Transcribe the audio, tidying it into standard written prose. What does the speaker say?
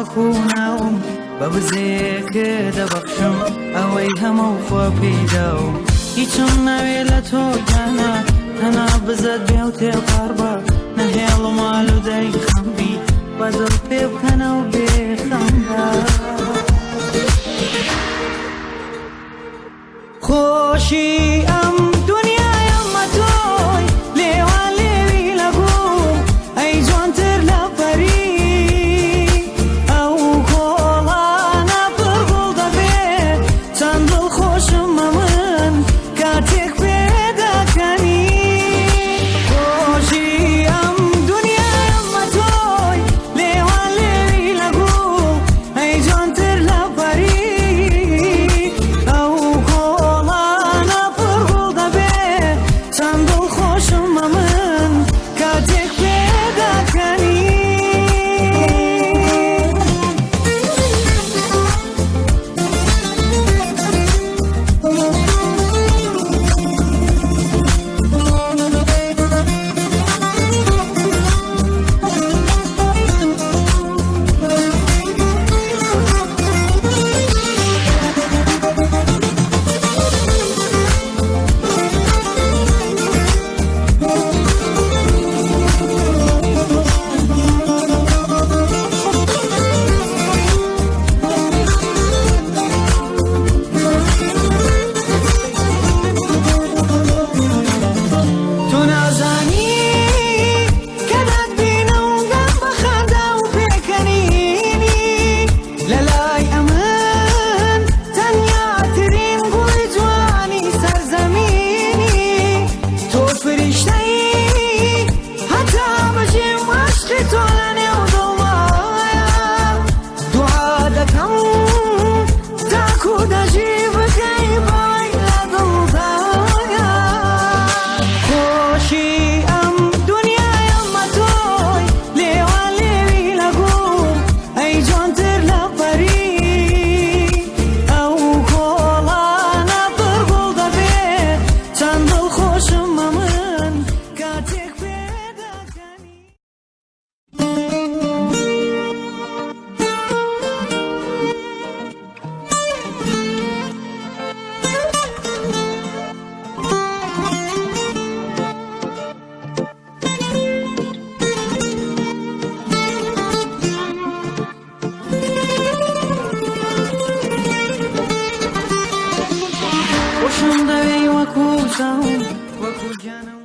وەکو ناوم بە بزەیەک دەبەخشم ئەوەی هەمە و خوا پێی داوم هیچم ناوێ لە تۆ گیانە تەنها بزەت بێ و تێپەڕ بە نەهێڵم ئالوودەی خەم بی بە دڵ پێ بکەنە و بێخەم بە. خۆشی ئەم دونیایەمە تۆی لێوان لێوی لە گوڵ ئەی جوانتر لە پەری ئەو کۆڵانە پڕ گوڵ دەبێ چەند دڵخۆشم ئەمن کاتێک پێدەکەنی خۆشی ئەم دونیایەمە تۆی لێوان لێوی لە گوڵ ئەی جوانتر لە پەری ئەو کۆڵانە پڕ گوڵ دەبێ چەند دڵخۆشم ئەمن کاتێک پێدەکەنی. تۆ نازانی کە دەتبینم دەم بە خەندە و پێکەنینی لەلای ئەمن تەنیاترین گوڵی جوانی سەرزەمینی تۆ فریشتەی هەتا بژیم عەشقی تۆ لەنێو دڵمایە دوعا دەکەم تاکو دەژی بکەی بەوەی لە دڵدایە خۆشی ئەم دنیایەمە تۆی لێوان لێوی لە گوڵ ئەی جوانتر لە پەری ئەو کۆڵانە پڕ گوڵ دەبێ چەند دڵخۆشم ئەمن کاتێک پێدەکەنی. خۆشم دەوێی وەکو چاوم وەکو گیانم.